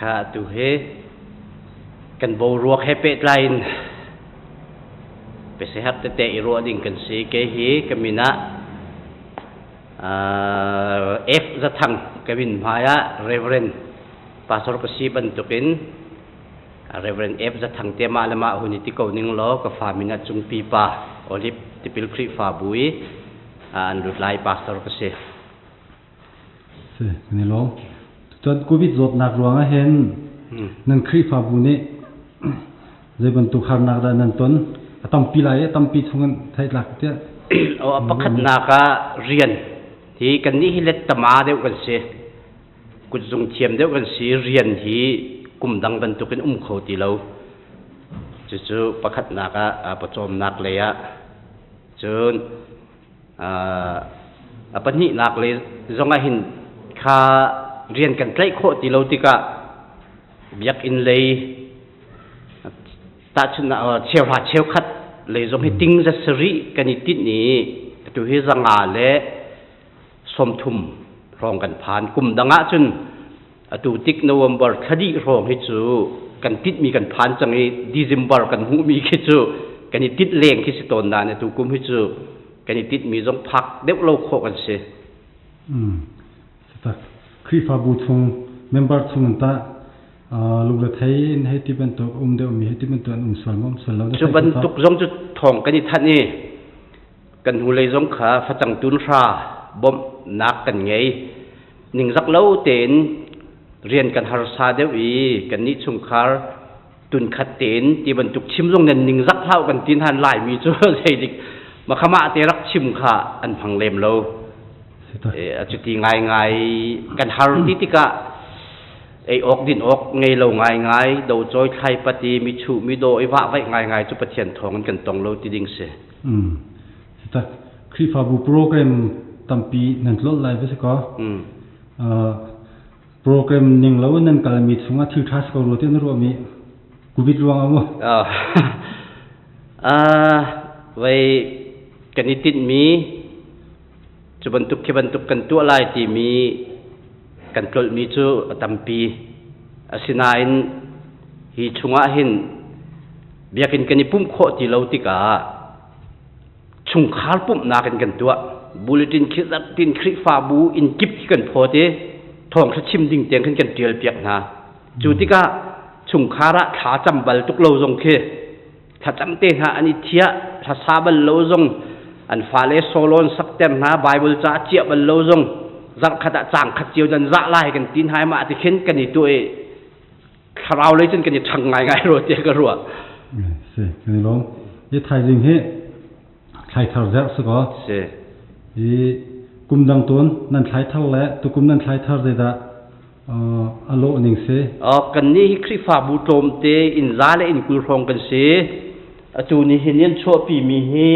Kha atu hi kan boruak he pehtlai in biasiherh tete i ruah ding kan si. Kei hi ka min ah F. Zathang ka min hmai ah Reverend Pastor ka si bantukin Reverend F. Zathang te mah le mah hun i ti ko ning law ka fa min ah Cungpi pa Olive Tipil Khrihfabu i an lutlai pastor ka si. Si, kan i lawm. Cun Covid zawtnak ruangah hin nan Khrihfabu nih zei bantuk harnak dah nan ton? A tampi lai i a tampi chung in theihtlak tiah. Oh, pakhatnak ah rian hi kannih hi let tama deuh kan si. Kutzung thiam deuh kan si. Rian hi kum dang bantukin um kho ti lo. Cucu pakhatnak ah pawcawmnak lei ah cun A pahnihnak le zong ah hin kha rian kan tlaih khawh ti lo tikah biakinn lei tahchunhnak cheuhra cheukhat lei zong hi ting za sarih kan i tinh i atu hi 500 le 30 hrawng kan phan. Kum dang ah cun atu tik November thla dih hrawng hi cu kan tinhmi kan phan cang i December kan hmuhmi khi cu kan i tinh leng khi si tawn nain atu kum hi cu kan i tinhmi zong phak deuh lo khawh kan si. Tak Khrihfabu chung member chung in tah lungrethei in hei ti bantuk um deuhmi hei ti bantuk an um sual maw um sual lo? Cu bantuk zong cu thawng kan i thanh i kan hnulei zong kha facang tun hra bawmhnak kan ngei. Ningzak lo tein rian kan harsa deuh i kannih chungkhar tunkhat tein ti bantuk chim zong nan ningzak hlah kan tin han Laimi cu zeidik makhamah te rak chim kha an hmang lem lo. Cuti ngaingai kan har ti tikah ei awk din awk ngei lo ngaingai do cawi thlai pati mi chuh mi daw i vah vaih ngaingai cu Pathian thawng in kan tong lo ti ding si. Tak Khrihfabu program tampi nan tlolh lai va si kaw. Program ning lo in nan kalmi chungah thil ṭha si ko rua ti na ruahmi Covid ruang ah mu. Vei kan i tinhmi cu bantuk khi bantuk kan tuah lai timi kan tlolhmi cu a tampi. Asinain hi chungah hin biakinn kan i pumh khawh ti lo tikah chungkhar pumhnak in kan tuah. Bulletin khi zarhtin Khrihfabu inn kip khi kan phawt i thawngṭha chim ding tiang khin kan ṭial piak hna. Cu tikah chungkhar ah thla cam bal tuk lo zong khi thlacam te hna an i thiah, hlasa bal lo zong an fale solo'n sakter hna, Bible ca ciah bal lo zong zarhkhat ah caang khat cio nan zah lai kan ti hna i mah ti khin kan i tuah i thlarau lei cun kan i ṭhang ngaingai rua tiah ka ruah. Si, kan i lawm. Hi thaizing hi thlai thar zerh si kaw. Si. Hi kum dang tawn nan thlai thar le tukum nan thlai thar zeidah a lawh ning si? Kan nih hi Khrihfabu tlawmte inn za le inn 20 hrawng kan si. Atu ni hin an chuahpi mi hi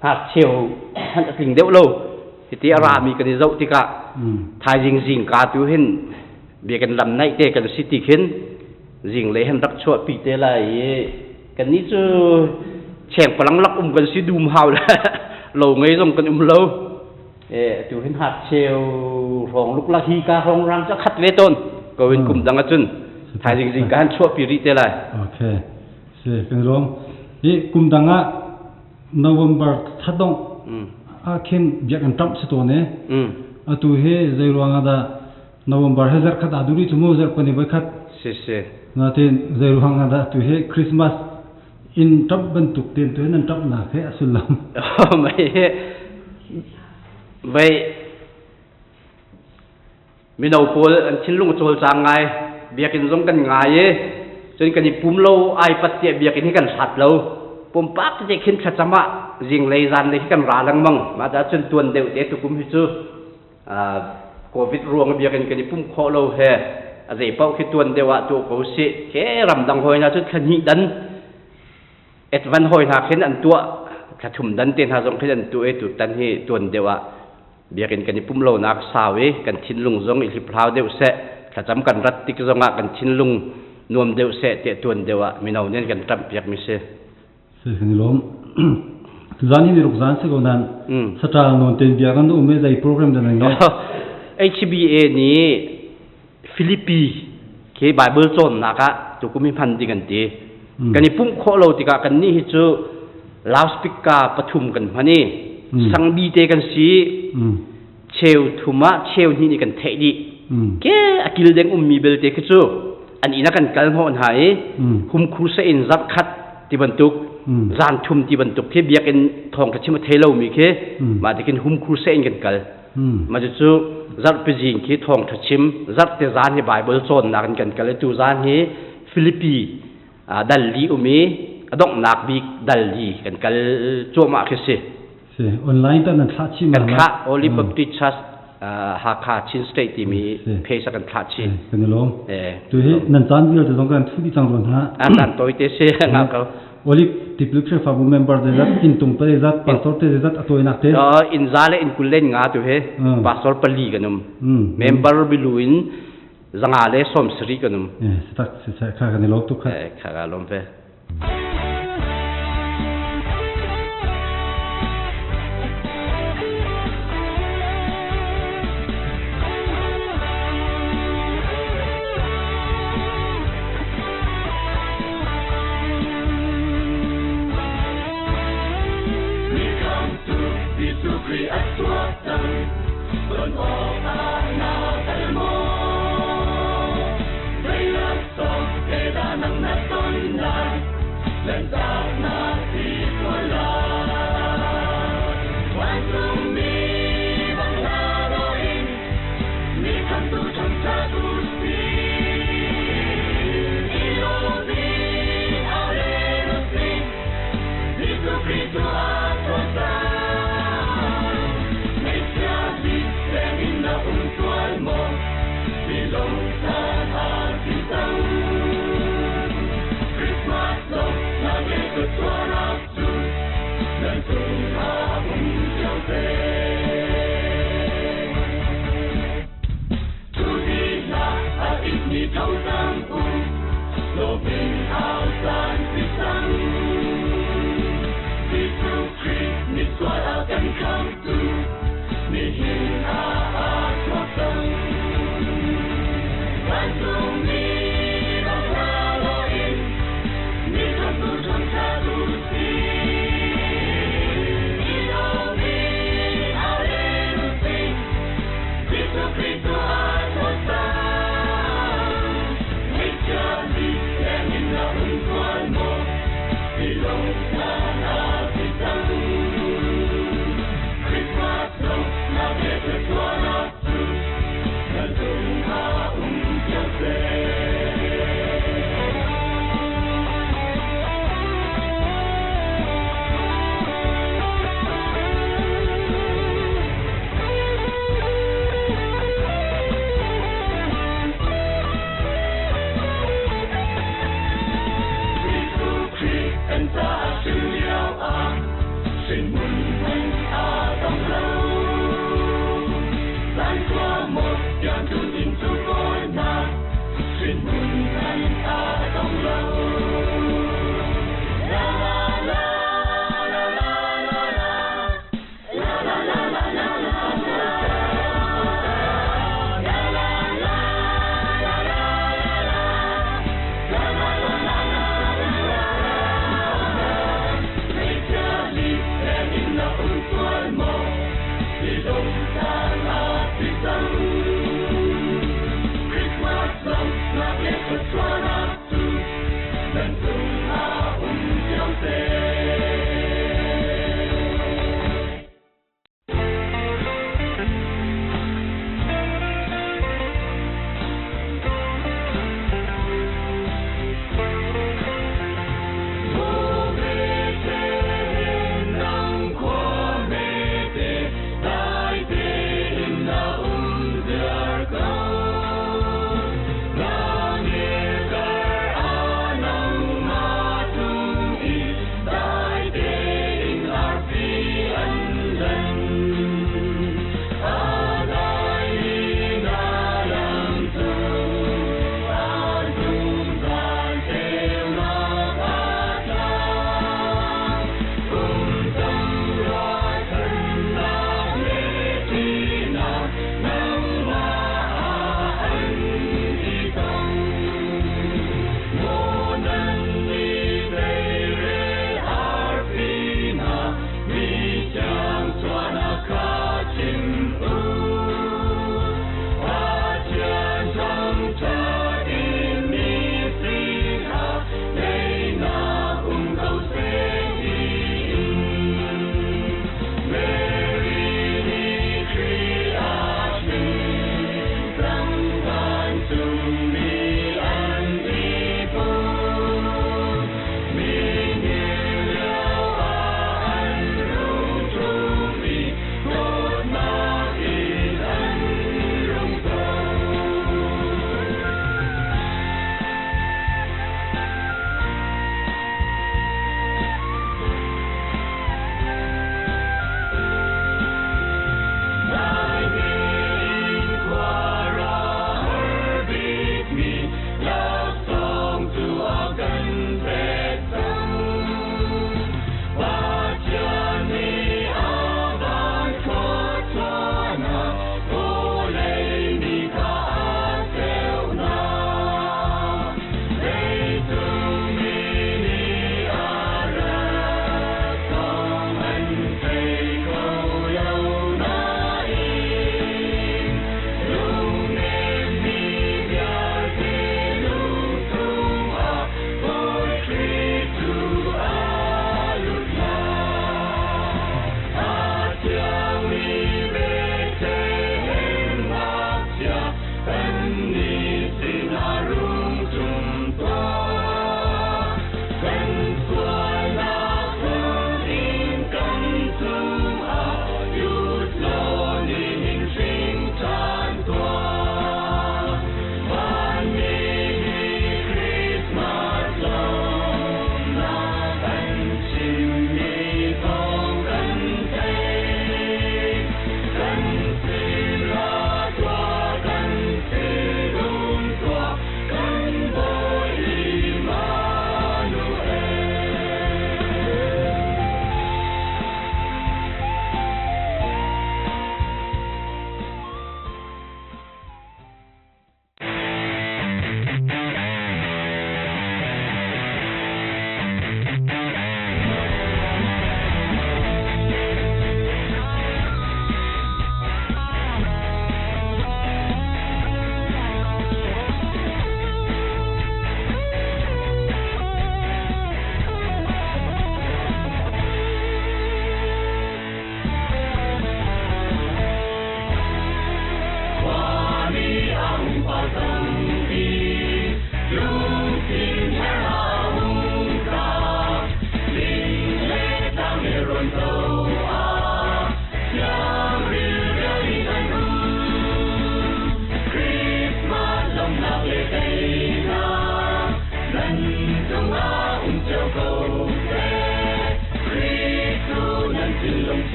ngakcheu hmanh a tling deuh lo. Hiti a rami kan i zoh tikah thaizing zingka tu hin biakinn lam naih te kan si ti khin zinglei han rak chuahpi te lai i kannih cu chengpalang lak um kan si dum hau le lo ngei zong kan um lo e tu hin hat cheu hrawng luk la hi ka hrawng rang ca khat ve ton ko in kum dang acun thaizing zing ka han chuahpi rih te lai. Okay, si kan rom i kum dang ah November thadongh ah khin biakinn ṭamh si tawn i atu hi zei ruang ah dah November hi zarhkhat aa duh rih cu mu zarhpani voikhat. Si si. Natin zei ruang ah dah atu hi Christmas inn ṭamh bantuk tein tu hi nan ṭamhnak hi a sullam? Mei vei Mino pawl an thinlung a cawlcang ngai. Biakinn zong kan ngai i cun kan i pum lo ai pat tiah biakinn hi kan hlat lo. Pumpak te khin thlacam ah zinglei zanlei hi kan ra lengmang. Mah caah cun tuan deuh te tukum hi cu COVID ruang biakinn kan i pum khawh lo he a zei paoh khi tuan deuh ah tuah ko sih. Ke ramdang hawi hna cu thla hnih dan advan hawi hna khin an tuah thla thum dan te hna zong khin an tuah i tutan hi tuan deuh ah Biakinn kan i pum lonak sau i kan thinlung zong i hliphlau deuh seh, thlacam kan rat tik zongah kan thinlung nuam deuh seh tiah tuan deuh ah mino nih an kan ṭamhpiakmi si. Si kan i lawm. Tuzan hi niruk zan si ko nan saṭal nawn ten bia kan um i zei program dah nan ngeih? HBA nih Filipi khi Bible cawnnak ah tukum hi hman ding an ti. Kan i pumh khawh lo tikah kan nih hi cu loudspeaker pathum kan hman i sangbi te kan si. Cheu thum ah cheu hnih nih kan theih dih. Ke a kil deng ummi belte khi cu an inn ah kan kal hnawh hna i humkhur se in zarh khat ti bantuk zan thum ti bantuk khi biakinn thawng ka chim a thei lomi khi mah tikin humkhur se in kan kal. Mah cucu zarhpi zing khi thawngṭha chim, zarhte zan hi Baibal cawnnak in kan kal i tu zan hi Filipi dal li um i a donghnak bik dal li kan kal cuahmah khi si. Si, online ta nan thlah chih Kan thlah Holy Baptist Church Hakha Chin State timi page ah kan thlah chih. Kan i lawm. Tu hi nan caan vialte zong kan thu dih cang run ha. A caan tawi te si nga ko. Olive Tipil Khrihfabu member zeizat, inntung pa zeizat, pastor te zeizat a tawinak te? Inn za le inn 22 tu hi pastor pali kan um. Member bilu in 170 kan um. Sitak kha kan i lawm tuk kha. Kha ka lawm ve.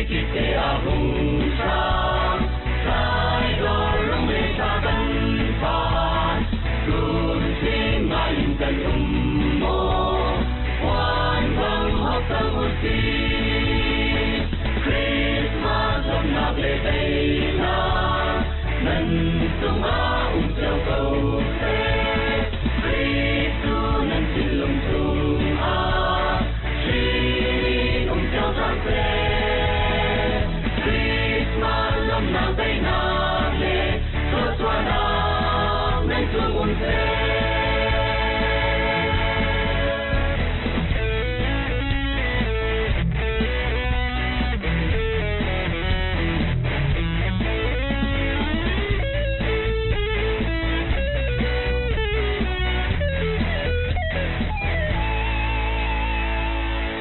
Si.